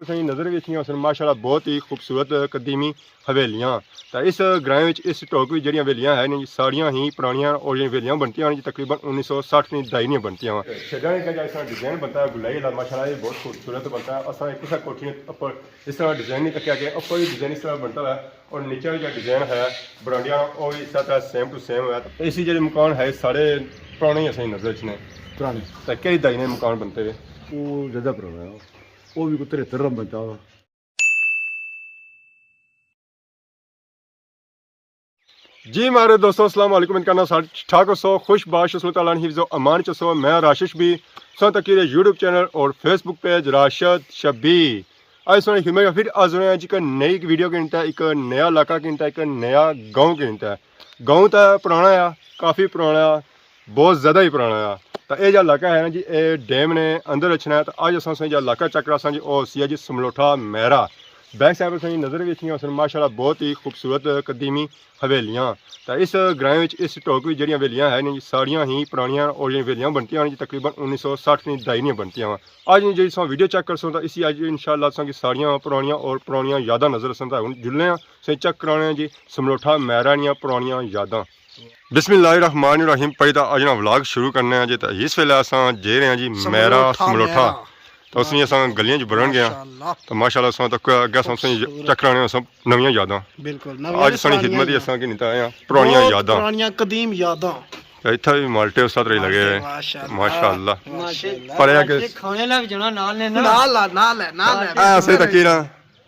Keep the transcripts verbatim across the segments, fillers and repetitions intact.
تساں نظر وچ ایاں ہوسن ماشاءاللہ بہت ہی خوبصورت قدیمی حویلیاں۔ تے اس گراں وچ اس ٹوک وچ جڑیاں حویلیاں ہیں جی، ساریاں ہی پرانیاں، اور یہ حویلیاں بنتیاں ہیں جی تقریباً انیس سو سٹھ نی دہائی نیاں بنتیاں وا۔ شیڈاں نے جیہڑا اس طرح ڈیزائن بنتا ہے گلائی والا، ماشاءاللہ یہ بہت خوبصورت بنتا ہے۔ اساں کسے کوٹھی نے اپر اس طرح ڈیزائن نہیں تکیا کہ اپر بھی ڈیزائن اس طرح بنتا ہے، اور نیچے بھی جیہڑا ڈیزائن ہے برانڈیاں، او بھی اس طرح سیم ٹو سیم ہے۔ تے اسی جیہڑے مکان ہے سارے پرانے ہی اساں نظر اچھنے۔ پرانے۔ تے کئی دہائی نے مکان بنتے ہوئے؟ وہ زیادہ پرانا ہے، وہ بھی کوئی تریہتر رن بنتا ہوگا۔ جی ماڑے دوستو، السلام علیکم، امید کرنا سارے ٹھیک ٹھاک ہوسو، خوش باش ہوسو، اللہ تعالیٰ نے حفظ و امان چ ہوسو۔ میں راشد شبیر، تساں تکی رہے یوٹیوب چینل اور فیس بک پیج راشد شبیر۔ آج تساں نی خدمت وچ پھر حاضر ہوئے ہیں جی ایک نئی ویڈیو کے نتا، ایک نیا علاقہ کے نتا، ایک نیا گاؤں کے نتا۔ گاؤں تے پرانا ہے، کافی پرانا ہے، بہت زیادہ ہی پرانا ہے۔ تے اے جا علاقہ ہے نا جی، اے ڈیم نے اندر اچھنا ہے۔ تے اج اساں تساں جا علاقہ چیک کراساں جی، او سی ہے جی سملوٹھا میرا۔ بیک سائیڈ پر تساں نظر وچ ایاں ہوسن ماشاءاللہ بہت ہی خوبصورت قدیمی حویلیاں۔ تے اس گراں وچ، اس ٹوک وچ جڑیاں حویلیاں ہیں نا جی، ساریاں ہی پرانیاں، اور یہ حویلیاں بنتیاں ہیں جی تقریباً انیس سو سٹھ نی دہائی نیاں بنتیاں وا۔ اج جیہڑی تساں ویڈیو چیک کرسو تے اسی اج انشاءاللہ تساں کی ساریاں پرانیاں اور پرانیاں یاداں نظر اچھن۔ تے ہن جلنے آں، تساں چیک کرانے آں جی سملوٹھا میرا نیاں پرانیاں یاداں۔ بسم اللہ الرحمن الرحیم۔ پہلے تاں اج نا ولاگ شروع کرنے آں جی، تے اس ویلے اساں جے رہے آں جی میرا سملوٹھا سملوٹھا۔ میرا۔ تے اس وی اساں گلیاں چ بڑن گیا۔ ماشاءاللہ۔ تے ماشاءاللہ اساں تک اگے اساں تساں خوبصورت۔ چیک کرانے آں اساں نویاں یاداں۔ بالکل، نویاں اج تساں نی پرانیاں خدمت ہی یاداں۔ اساں کی نتا آیاں پرانیاں بہت یاداں۔ پرانیاں قدیم یاداں۔ تے اتھا بھی مالٹے اس طرح ہی لگے ہوئے۔ ماشاءاللہ۔ ماشاءاللہ۔ ماشاءاللہ۔ پر اے کہ مالٹے کھانے لا بھی جنا نال نے نا۔ نال آ، نال ہے، نال ہے۔ اے اسے تکی نا۔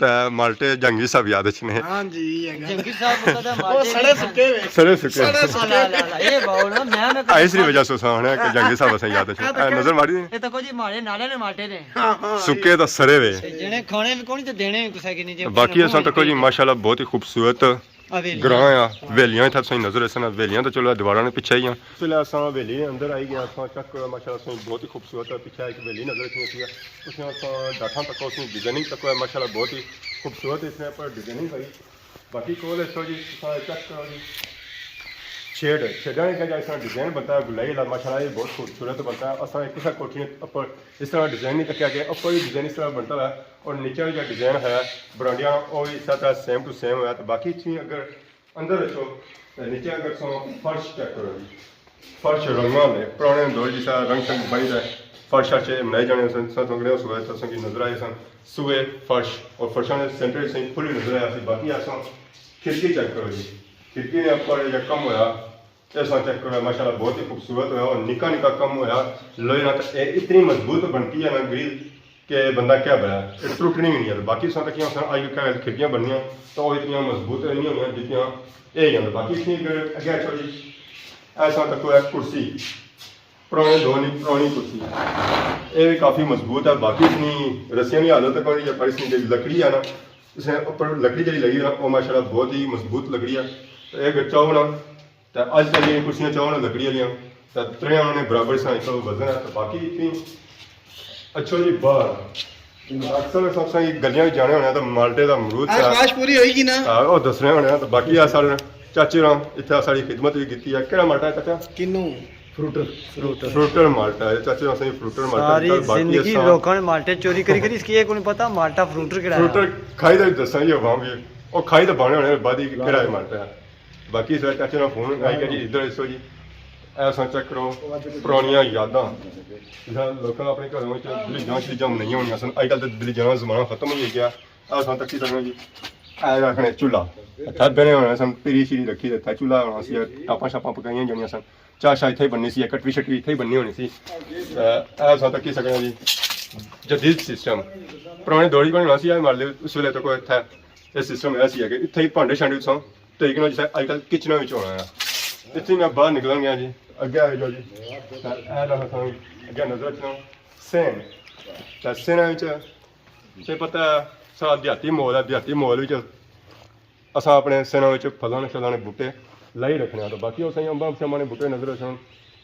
تے مالٹے جہانگیر صاحب یاد اچھنے۔ ہاں جی، یہ گل۔ جہانگیر صاحب پتہ تے وہ مالٹے سڑے سکے ہوئے۔ سڑے سکے۔ سڑے سکے۔ لا، لا، لا، یہ باؤ نا، میں، میں آ، اس وجہ سے اساں آخنے کہ جہانگیر صاحب اساں یاد اچھنے۔ اے نظر ماری۔ یہ تو کچھ مالے نالے نے مالٹے نے۔ ہاں، ہاں۔ سکے تے سڑے ہوئے۔ جنے کھانے بھی کونی تے دینے بھی کسے کی نہیں جے۔ باقی اساں تکو جی ماشاءاللہ بہت ہی خوبصورت حویلیاں۔ گراں آ، حویلیاں اتھا تساں نظر اچھن، حویلیاں تے چلو دیواراں نے پچھے ہی آں۔ اس ویلے اساں حویلی دے اندر آئی گئے، اساں چیک کرو ماشاءاللہ تساں بہت ہی خوبصورت ہے، پچھے ایک حویلی نظر اچھنی سی، اس نے اساں ڈاٹھاں تکو، اس نے ڈیزائننگ تکو ہے ماشاءاللہ بہت ہی خوبصورت اس نے پر ڈیزائننگ ہوئی۔ باقی کول اس وجہ تساں چیک کرو جی۔ شیڈ، شیڈاں نے جیہڑا اس طرح ڈیزائن بنتا ہے گلائی والا، ماشاءاللہ یہ بہت خوبصورت بنتا ہے۔ اساں ایک کسے کوٹھی اپر اس طرح ڈیزائن نہیں تکیا کہ اپر بھی ڈیزائن اس طرح بنتا ہے۔ اور نیچے جیہڑا ڈیزائن ہے برانڈیاں، او وی اس طرح سیم ٹو سیم ہے۔ تے باقی تساں اگر اندر اچھو تے نیچے اگر تساں فرش چیک کرو جی، فرش رنگاں نے، پرانے دور جس طرح رنگ شنگ بائی دا فرش اچھے بنائے جانے سن، تساں تکنے سوئے تساں کی نظر آئے سن، سوئے فرش اور فرشاں نے سینٹر سے کھلی نظر آیا سی۔ باقی اساں کھڑکی چیک کرو جی، کھڑکی نے اپر جیہڑا کم ہویا، اے تساں چیک کرو، ماشاءاللہ بہت ہی خوبصورت ہویا اور نکا نکا کم ہویا لوہے نا، تے اے اتنی مضبوط بنتی ہے نا گرل کہ بندہ کیا بیا، اے ٹرٹنی وی نہیں ہے۔ باقی تساں تکیاں ہوسن اج کل کھڑکیاں بننیاں تاں او اتنیاں مضبوط نہیں ہوندیاں جتنیاں اے ہی ہن۔ باقی اتنی اگر اگے اچھو جی، اے تساں تکو اے کرسی، پرانے دور نی پرانی کرسی، اے وی کافی مضبوط ہے۔ باقی اتنی رسیاں نی حالت تک ہوئی ہے، پر اس نی جیہڑی لکڑی ہے نا، اس نے اپر لکڑی جیہڑی لگی ہے نا، او ماشاءاللہ بہت ہی مضبوط لکڑی ہے۔ تے اے اگر چاہو نا، تے اج کل جیہڑیاں کرسیاں چاہو نا لکڑی آلیاں، تے ترے آنے برابر اس نا اتنا وزن ہے۔ تے باقی اتنی اچھو جی باہر۔ اکثر اساں، اساں گلیاں وچ جانے ہونے آں تے مالٹے دا امرود آج سا-، خواہش پوری ہوئی گی نا؟ ہاں، او دسنے ہونے آں۔ تے باقی آ ساڑے چاچے ہوراں اتھے ساڑی خدمت وی کیتی ہے۔ کیہڑا مالٹا ہے چاچا؟ کنو؟ فروٹر۔ فروٹر۔ فروٹر مالٹا ہے چاچے، اساں فروٹر مالٹا ساری دتا۔ باقی زندگی اساں لوکاں نے مالٹے چوری کری کری، اس کی اے کونی پتہ مالٹا فروٹر کیہڑا ہے۔ فروٹر کھائی دا وی دساں جی عوام وی۔ او کھائی تے بانے ہونے بعد ہی کیہڑا ہے مالٹا ہے۔ باقی سر چاچے نا فون آئی گیا جی، ادھر اسو جی، اے اساں چیک کرو، پرانیاں یاداں۔ جس طرح لوکاں اپنے گھروں وچ دلیجاں شلیجاں بنائیاں ہونیاں سن، اج کل تے دلیجاں نا زمانہ ختم ہوئی گیا۔ اے اساں تکی سکنے جی، اے رکھنے چولہا، اتھے بنے ہونے سن، پیری شیری رکھی تے اتھے چولہا ہونا سی، ٹاپاں شاپاں پکائیاں جانیاں سن، چاہ شاہ اتھے ہی بننی سی، کٹوی شٹوی اتھے ہی بننی ہونی سی۔ تے اے اساں تکی سکنے جی، جدید سسٹم، پرانے دور وچ بننا سی، اے مالے اس ویلے تک اتھے اے سسٹم اے سی ہے کہ اتھے ہی بھانڈے شانڈے تساں تے اک نا جسے اج کل کچناں وچ ہونا ہے۔ اتھے میں باہر نکلن گیا جی، اگے آ جاؤ جی۔ تے اے رہا ساں اگے نظر اچھنا سین۔ تے سیناں وچ تے پتہ ہے سارا دیہاتی ماحول ہے، دیہاتی ماحول وچ اساں اپنے سیناں وچ پھلاں نے شلاں نے بوٹے لائی رکھنے آں۔ تے باقی اساں امباں شمباں نے بوٹے نظر اچھن،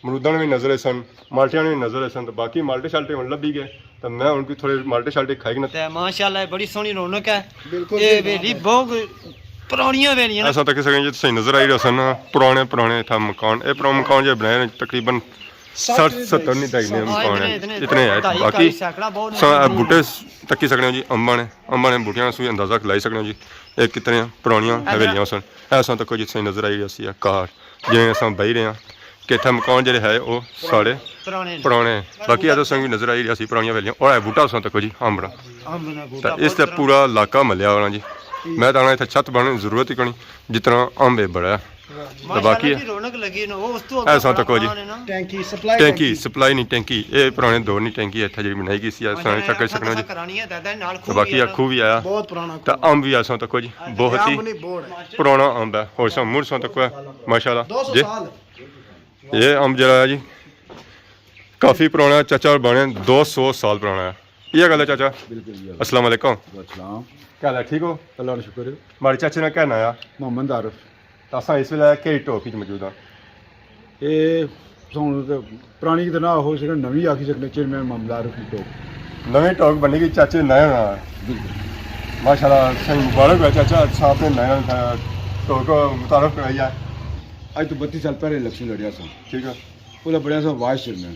مرودا نے وی نظر اچھن، مالٹیاں نے وی نظر اچھن، تے باقی مالٹے شالٹے ہن لبھی گئے، تے میں ہن کوئی تھوڑے مالٹے شالٹے کھائی کنا۔ تے ماشاءاللہ بڑی سوہنی رونق ہے۔ بالکل اے صحیح حویلی بات ہے۔ بہت پرانیاں حویلیاں نے۔ ایسا تکی سکنے جی، تساں نظر آئی رہا سن، پرانے پرانے اتھا مکان، اے پرانے مکان جے بنائے نے تقریباً سٹھ ستر نہیں، دہائی نے مکان ہے، اتنے ہے۔ باقی ساں بوٹے تکی سکنے ہو جی، امباں نے، امباں نے بوٹیاں سوی اندازہ لائی سکنے ہو جی۔ یہ کتنے پرانیاں حویلیاں سن۔ ایسا تکو جتھے نظر آئی رہی سی کار، جی اساں بہی رہے ہیں کہ اتھا مکان جڑے ہے وہ سارے پرانے ہیں۔ باقی ایسا سنگ بھی نظر آئی رہی سی پرانیاں حویلیاں، اور اے بوٹا اساں تکو جی امب دا۔ تے اس تے پورا علاقہ ملیا ہونا جی۔ میں تو آنا اتھا چھت بننے دی ضرورت ہی کونی، جتنا امب ہے بڑا ہے۔ تے باقی ایسا تکو جی۔ ٹینکی، سپلائی نہیں ٹینکی، یہ پرانے دور نی ٹینکی ہے اتھا جڑی بنائی گئی سی، اساں چیک کری سکنے ہو جی۔ تے باقی اے کھوہ بھی آیا۔ تے امب بھی ایسا تکو جی، بہت ہی پرانا امب ہے۔ اور ساں مڑ ساں تکو ہے، ماشاءاللہ جی۔ یہ امب جڑا ہے جی، کافی پرانا ہے، چاچا بنے دو سو سال پرانا ہے۔ یہ گل ہے چاچا؟ بالکل جی۔ السلام علیکم۔ وعلیکم السلام۔ کیا حال ہے، ٹھیک ہو؟ اللہ کا شکر ہے۔ ماڑے چاچے نا کیا ناں آ؟ محمد عارف۔ تے اساں اس ویلے کیڑی ٹوک وچ موجود ہاں؟ اے سن تے پرانی تے نہ آخو سکنے، نویں آخی سکنے، چیئرمین محمد عارف کی ٹوک۔ نویں ٹوک بنی گئی چاچے ناں نا۔ بالکل۔ ماشاءاللہ، صحیح مبارک ہو چاچا، اساں اپنے ناں نا ٹوک متعارف کرائی ہے۔ اج تو بتیس سال پہلے الیکشن لڑیا سا۔ ٹھیک ہے۔ اوہلے بنیا سا وائس چیئرمین۔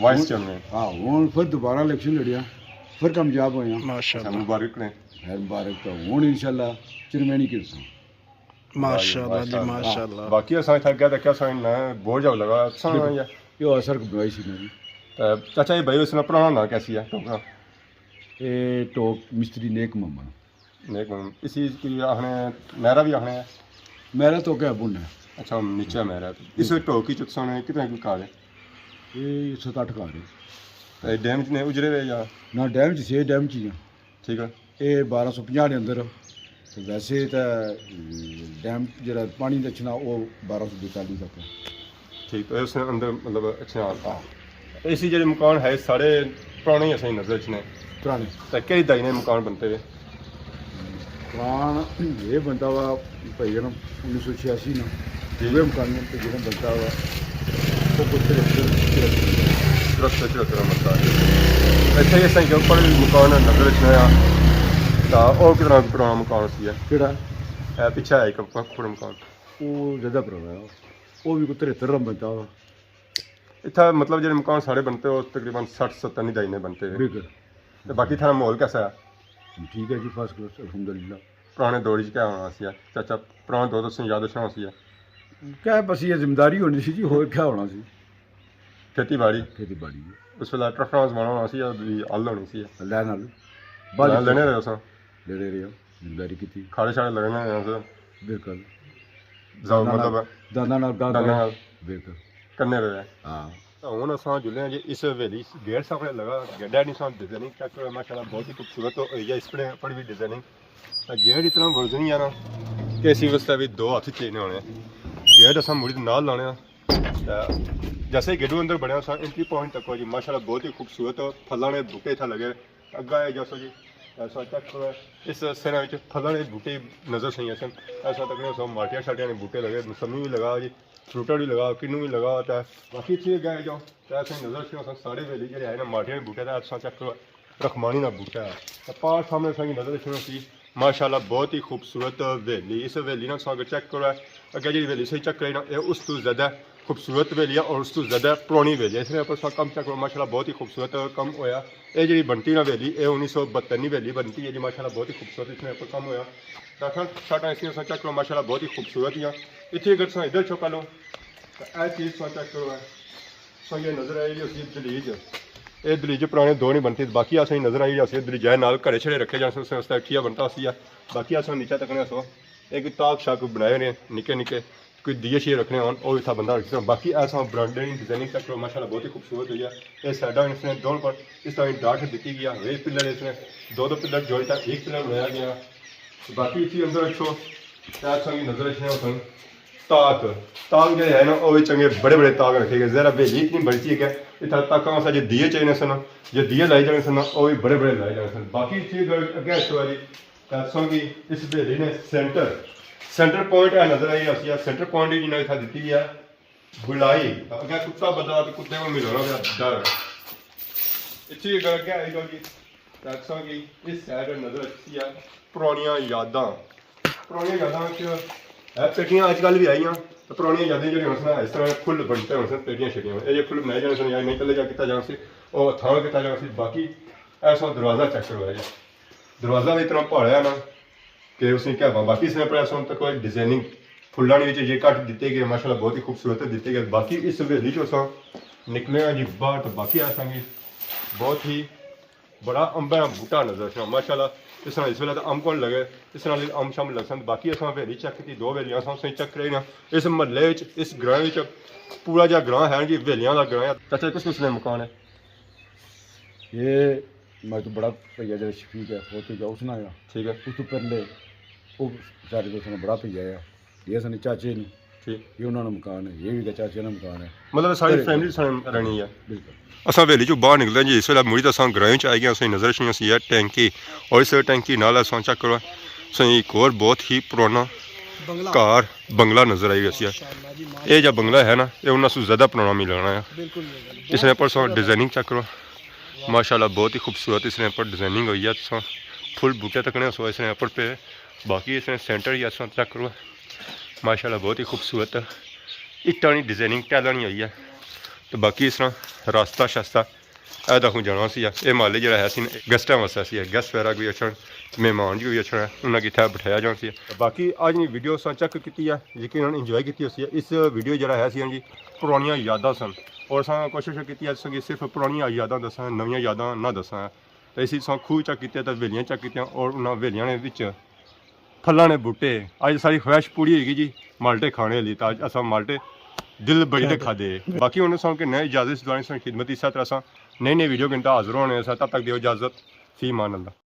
وائس چیئرمین۔ ہاں، ہن پھر دوبارہ الیکشن لڑیا، پھر کامیاب ہویا۔ ماشاءاللہ۔ مبارک نے۔ خیر مبارک، تو ہن انشاءاللہ چیئرمین ہی کرساں۔ ماشاءاللہ جی، ماشاءاللہ۔ باقی اساں اتھا گیا تے کیا ساں نہ بہت جاؤ لگا، اساں یا یو اثر بنوائی سی نا جی۔ تے چاچا، یہ بھائی اس نا پرانا ناں کیسی ہے ٹوکا؟ اے ٹوک مستری نیک محمد۔ نیک محمد۔ اسی کی آخنے، میرا بھی آخنے ہے؟ میرا تو کیا بن ہے۔ اچھا، نیچے میرا۔ اس ٹوک کی چکساں نے کتنے کوئی گھر ہے؟ یہ ست اٹھ گھر ہے۔ تے ڈیم چ نے اجرے ہوئے یا؟ نہ، ڈیم چ سے، ڈیم چ ہی ہیں۔ ٹھیک ہے۔ اے بارہ سو پنجاہ دے اندر، تے ویسے تے ڈیم جڑا پانی دا اچھنا، او بارہ سو بیتالی تک ہے۔ ٹھیک، تے اس نے اندر مطلب اچھنا، اے سی جڑے مکان ہے سارے پرانے ہی اساں نظر اچھنے۔ پرانے۔ تے کئی دہائی نے مکان بنتے ہوئے؟ مکان یہ بنتا ہوا بھائی جناب، انیس سو چھیاسی نا، جی۔ دوے مکان تے جناب بنتا ہوا، وہ کوئی ترہتر، ترہتر۔ ترہتر، ترہتر مکان۔ اتھے اس طرح کے اوپر بھی مکان نظر اچھنا آ، تا او کتنا پرانا مکان سی ہے۔ کیڑا؟ اے پیچھے ہے ایک کھوڑا مکان۔ وہ زیادہ پرانا ہے، وہ بھی کوئی ترہتر نا بنتا ہوا۔ اتھا مطلب جڑے مکان سارے بنتے ہو تقریباً سٹھ ستر نی دہائی نے بنتے ہیں۔ بالکل۔ تے باقی تھوڑا ماحول کیسا ہے؟ ٹھیک ہے جی، فرسٹ کلاس، الحمدللہ۔ پرانے دور وچ کیا ہونا سی چاچا؟ پرانے دور تو یاد اچھنا سی۔ کیا بس یہ ذمہ داری ہونی سی جی، ہور کیا ہونا سی؟ کھیتی باڑی۔ کھیتی باڑی۔ اس ویلے ٹریکٹر زمانہ ہونا سی یا ہل ہونی سی؟ لین نال۔ بعد لین لینے رہے ساں۔ لینے رہے ہاں، ذمہ داری کیتی۔ کھاڑے شاڑے لگنے رہے ساں۔ بالکل۔ زاؤ دانداں مطلب نال، دانداں نال گاہ دانداں کرے۔ نال۔ بالکل۔ کرنے رہے۔ ہاں۔ تاں ہن اساں جلے ہاں جی اس حویلی، گیٹ سامنے لگا، گیٹ ڈیزائننگ چیک کرو، ماشاءاللہ بہت ہی خوبصورت ہوئی ہے، اس پڑے پر بھی ڈیزائننگ۔ تاں گیٹ اتنا وزنی ہے نا کہ اسی واسطے بھی دو ہاتھ چاہینے ہونے۔ گیٹ اساں مڑی نال لانے آں۔ تاں جیسے ہی گیٹوں اندر بڑے اساں انٹری پوائنٹ تک ہو جی، ماشاءاللہ بہت ہی خوبصورت پھلاں نے بوٹے اتھا لگے۔ اگا ہے جیسو جی، ایسا چیک کرو، اس سرے وچ پھلاں نے بوٹے نظر سہی اسن۔ ایسا تکنے سو ماٹیاں شاٹیاں نے بوٹے لگے، موسمی بھی لگا جی، فروٹاں بھی لگا، کنو بھی لگا ہوتا ہے۔ باقی اتھے گئے جاؤ، تے اساں نظر اچھنا سا سارے ویلی جڑے ہے نا، ماٹیاں نے بوٹے تے اساں چیک کرو، رخمانی نا بوٹا ہے۔ تے پار سامنے اساں کی نظر اچھنا سی، ماشاءاللہ بہت ہی خوبصورت ویلی۔ اس ویلی نا اساں اگر چیک کرو، اگے جڑی ویلی سے چیک کرے نا، اے اس تو زیادہ خوبصورت ویلی ہے اور اس تو زیادہ پرانی ویلی ہے۔ اس نے اپر اساں کم چیک کرو، ماشاءاللہ بہت ہی خوبصورت کم ہویا۔ اے جڑی بنتی نا ویلی، اے انیس سو بہتر نی ویلی بنتی ہے جی، ماشاءاللہ بہت ہی خوبصورت اس نے اپر کم ہویا۔ تے ساٹاں اس نے اساں چیک کرو، ماشاءاللہ بہت ہی خوبصورت ہی ہیں۔ اتھے اگر اساں ادھر چھپا لو، تے اے چیز اساں چیک کرو ہے۔ سو یہ نظر آئی جی اسی دلیج۔ اے دلیج پرانے دور نی بنتی، باقی اساں نظر آئی جی اسی دلیج ہے نال گھڑے چھڑے رکھے جانے، اس واسطے ٹھیا بنتا سی۔ باقی اساں نیچے تکنے سو ایک تاک شاک بنائے ہوئے نکے نکے، کوئی دیے شیے رکھنے ہون، او اتھا بندہ رکھی سکتا۔ باقی اساں برانڈے نی ڈیزائننگ چیک کرو، ماشاءاللہ بہت ہی خوبصورت ہوئی ہے۔ اے سائیڈاں اس نے دونوں پر اس طرح ڈاٹ دتی گیا، اے پلر اس نے دو دو پلر جوڑ کر ایک پلر بنایا گیا۔ باقی اسی اندر اچھو، تے اساں کی نظر اچھنے ہو سن۔ تاک، تاک جڑے ہے نا، او وی چنگے بڑے بڑے تاک رکھے گئے۔ ذرا حویلی اتنی بڑی سی کہ اتھا تاکاں واسطے جے دیے چاہینے سن، جے دیے لائے جانے سن، او وی بڑے بڑے لائے جانے سن۔ باقی اتھے اگر اگے اچھو جی، تے اساں کی اس حویلی نے سینٹر، سینٹر پوائنٹ ہے نظر آئی اسی، سینٹر پوائنٹ جنہاں اتھا دتی ہے بلائی، اگے کتا بدلا تے کتے کو ملانا پیا ڈر۔ اتھے اگر اگے آئی جاؤ جی، تے اساں کی اس سائیڈ نظر اچھی ہے پرانیاں یاداں۔ پرانیاں یاداں وچ ہے پیٹیاں اج کل بھی آئیاں، تے پرانیاں یادیں جیہڑیاں ہوسن، اس طرح پھل بنتے ہوسن، پیٹیاں شیٹیاں، اے جے پھل بنائے جانے سن یا نہیں تلے جا کیتا جانا سی، او تھاں کیتا جانا سی۔ باقی ایسا دروازہ چیک کرو، اے جے دروازہ وی اتنا پہاڑا ہے نا کہ اس نے کیا باقی اس نے پر ایسا ہن تک کوئی ڈیزائننگ پھلاں نے وچ جے کٹ دتے گئے، ماشاءاللہ بہت ہی خوبصورت دتے گئے۔ باقی اس حویلی چ اساں نکلے ہاں جی باہر، تے باقی اساں کی بہت ہی بڑا امباں نا بوٹا نظر اچھنا ماشاءاللہ۔ اس طرح اس ویلے تے امب کون لگے، اس طرح امب شم لگسن۔ باقی اساں حویلی چیک کیتی، دو حویلیاں اساں اسے چیک کرائی نا۔ اس محلے وچ، اس گراں وچ پورا جا گراں ہے جی، حویلیاں دا گراں ہے۔ چاچا، کس کس نے مکان ہے؟ یہ میں تو بڑا بھیا جڑا شفیق ہے، فوت ہو گیا، اس نا آیا۔ ٹھیک ہے۔ اس تو پہلے وہ سارے دوستوں نے بڑا بھیا ہے، یہ سنے چاچے نہیں۔ ٹھیک۔ یہ انہوں نے مکان ہے، یہ بھی چاچے نے مکان ہے۔ مطلب ساری تے فیملی سنے رہنی ہے۔ بالکل۔ اساں حویلی چوں باہر نکلے جی، اس ویلے مڑی تے اساں گرائیں چ آئی گئے، اساں نظر اچھنی سی یہ ٹینکی، اور اس ٹینکی نال اساں چیک کرو، اساں ایک اور بہت ہی پرانا بنگلہ۔ گھر، بنگلہ نظر آئی ویسی ہے۔ ماشاءاللہ جی، ماشاءاللہ۔ یہ جا بنگلہ ہے نا، یہ انہاں سوں زیادہ پرانا مل رہنا ہے۔ بالکل، بالکل۔ اس نے پر سو ڈیزائننگ چیک کرو، ماشاءاللہ بہت ہی خوبصورت اس نے پر ڈیزائننگ ہوئی ہے۔ تساں پھول بوٹے تکنے سو اس نے پر پہ، باقی اس نے سینٹر ہی اساں چیک کرو، ماشاءاللہ بہت ہی خوبصورت اٹاں نی ڈیزائننگ ٹائلاں نی ہوئی ہے۔ تو باقی اس طرح راستہ شاستہ اے تکوں جانا سی، اے محلے جڑا ہے سی گیسٹاں واسطے سی، گیسٹ وغیرہ کوئی اچھن، مہمان جی کوئی اچھن، انہاں کی اتھے بٹھایا جانا سی۔ باقی اج نی ویڈیو اساں چیک کیتی ہے، یقیناً انجوائے کیتی ہوسی۔ اس ویڈیو جڑا ہے سی جی پرانیاں یاداں سن، اور اساں کوشش کیتی ہے تساں کی صرف پرانیاں یاداں دساں، نویاں یاداں نہ دساں۔ تے اسی تساں کھوہ چیک کیتے تے حویلیاں چیک کیتیاں، اور انہاں حویلیاں نے وچ پھلاں نے بوٹے۔ اج ساری خواہش پوری ہوئی گئی جی مالٹے کھانے والی، تے اج اساں مالٹے دل بھری تے کھادے۔ باقی ہن اساں کنے اجازت، دعائیں سن خدمت، اسے طرح اساں نئی نئی ویڈیو گھنٹہ حاضر ہونے سا، تب تک دیو اجازت، فی امان اللہ۔